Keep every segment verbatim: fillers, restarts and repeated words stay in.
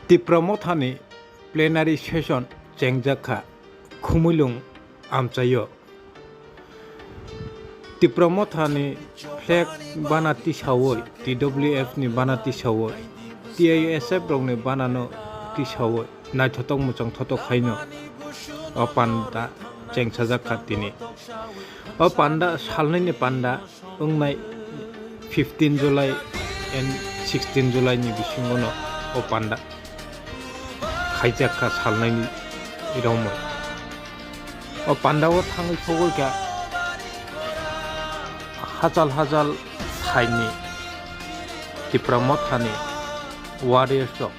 Tipra Mothani plenary session chengjak kha Khumulwng amchaio. Tipra Mothani flag bana tisaui, T W F ni bana tisaui, T I S F rokni banano tisaui naithotok muchang thotok khaino o panda chengsajak kha tini. O panda salnwini panda wngnai fifteen July and sixteen July ni bisingono o panda khaijak kha salnai romwi. O panda o thangwi sogwi kha hachal hachal saini Tipra Mothani warriors rok.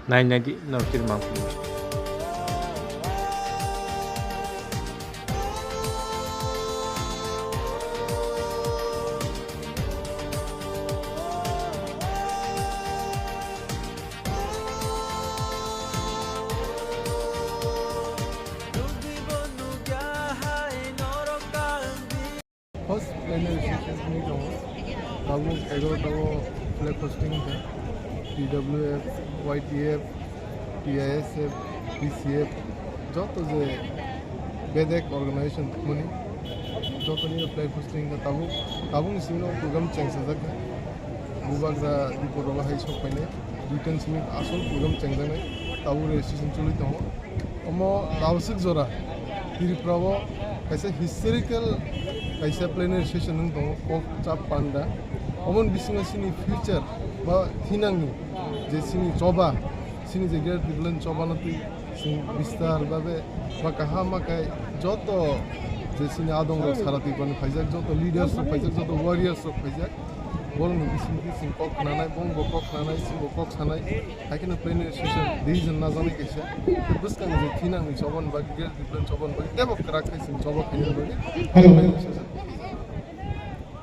Nai nai di, norok tini mang phunuknai. First plenary session wngwi tongo. Tabuk egarota o flag hosting wngkha. T W F, Y T F, T I S F, B C F, joto je bedek organization thumani, jotoni flag hosting wngkha. Tabuk, tabukni simi o program chengsajakha. Bubagra dipor rogo hai sok phainai. Duitan simi asol program chengjaknai. Tabuk registration choli tongo. Omo tabuk swk jora Tripura o kaisa historical kaisa plenary session wng tongo, kok chap panda. Omoni bisingo chini future ba thinangni je chini choba, chini je Greater Tipraland choba no twi chwng bistar babe ba kaham ma kai joto je chini adong rok sara Tripura ni phaijak, joto leaders rok phaijak, joto warriors rok phaijak, borok ni bising bising kok khnanai, bong bo kok khnanai, chwng bo kok sanai. Hai kheno plenary session decision najaknai kaisa. Tei bwskang je thinangni chobani bagwi, Greater Tipraland chobani bagwi, teibo kwrak khe chwng choba khainani bagwi plenary session.